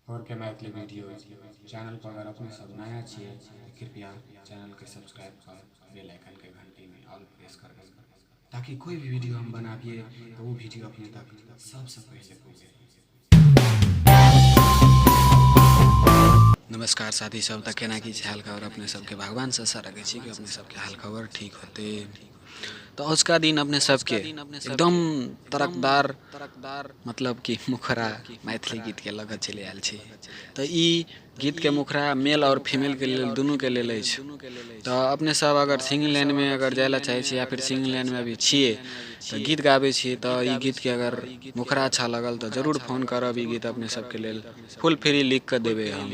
4K Maithili video channel पर अगर अपने सब नया छियै तऽ कृपया चैनल के सब्सक्राइब कर बेल आइकन के घंटी में ऑल प्रेस कर देबै, ताकि कोई भी वीडियो हम बनाबिए तो वो वीडियो अपने तक सबसे पहले पहुँचे। नमस्कार साथी सब, तऽ केना की छै हाल खबर अपने सबके? भगवान से आशा रखै छी कि अपने सबके हाल खबर ठीक होतै। तऽ अजुका दिन अपने सबके एकदम तरकदार मतलब कि मुखरा मैथिली गीतके लऽ कऽ चलि आयल छी। तऽ ई गीतके मुखरा मेल आओर फीमेलके लेल दुनूके लेल अछि। तऽ अपने सब अगर सिंगिंग लाइनमे अगर जाय लए चाहै छी या फिर सिंगिंग लाइनमे अभी छियै तऽ गीत गाबै छियै, तऽ ई गीतके अगर मुखरा अच्छा लागल तऽ जरूर फोन करब। ई गीत अपने सबके लेल फुल फ्री लिख कऽ देबै हम।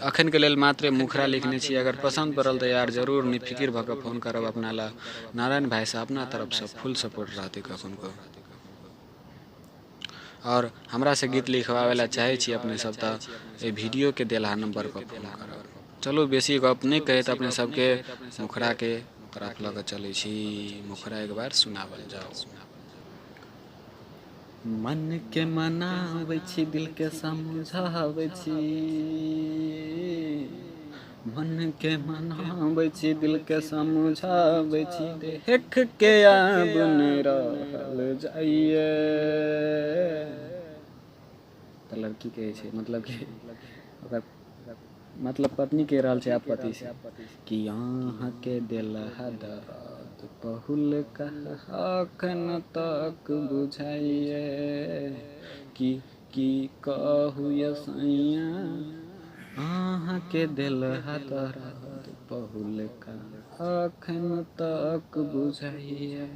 अखनके लेल मात्र मुखरा लिखने छी। अगर पसन्द पड़ल तऽ यार जरूर निफिकिर भऽ कऽ फोन करब। अपना लए नारायण भाइसँ अपना तरफसँ फुल सपोर्ट रहतै कखनो। आओर हमरासँ गीत लिखबाबै लए चाहै छी अपने सब तऽ एहि वीडियोके देलहा नम्बरपर फोन करब। चलू बेसी गप नहि कहैत अपने सबके मुखराके तरफ लऽ कऽ चलै छी। मुखरा एक बार सुनावल जाउ। मन के मनाबै छी, दिल के समझाबै छी, मन के मनाबै छी, दिल के समझाबै छी, देख के आब नहि रहल जाइए। तऽ लड़की कहै छै, मतलब कि ओकर मतलब पत्नी कहि रहल छै आब पति से कि अहाँके देल दर्द पहुल अखन तक बुझाइए, कि की कहू ये सैया, अहाँके देल दर्द पहुल अखन तक बुझाइए।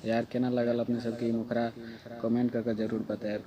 यार केना लागल अपने सबके ई मुखरा, कमेंट कऽ के जरूर बतायब।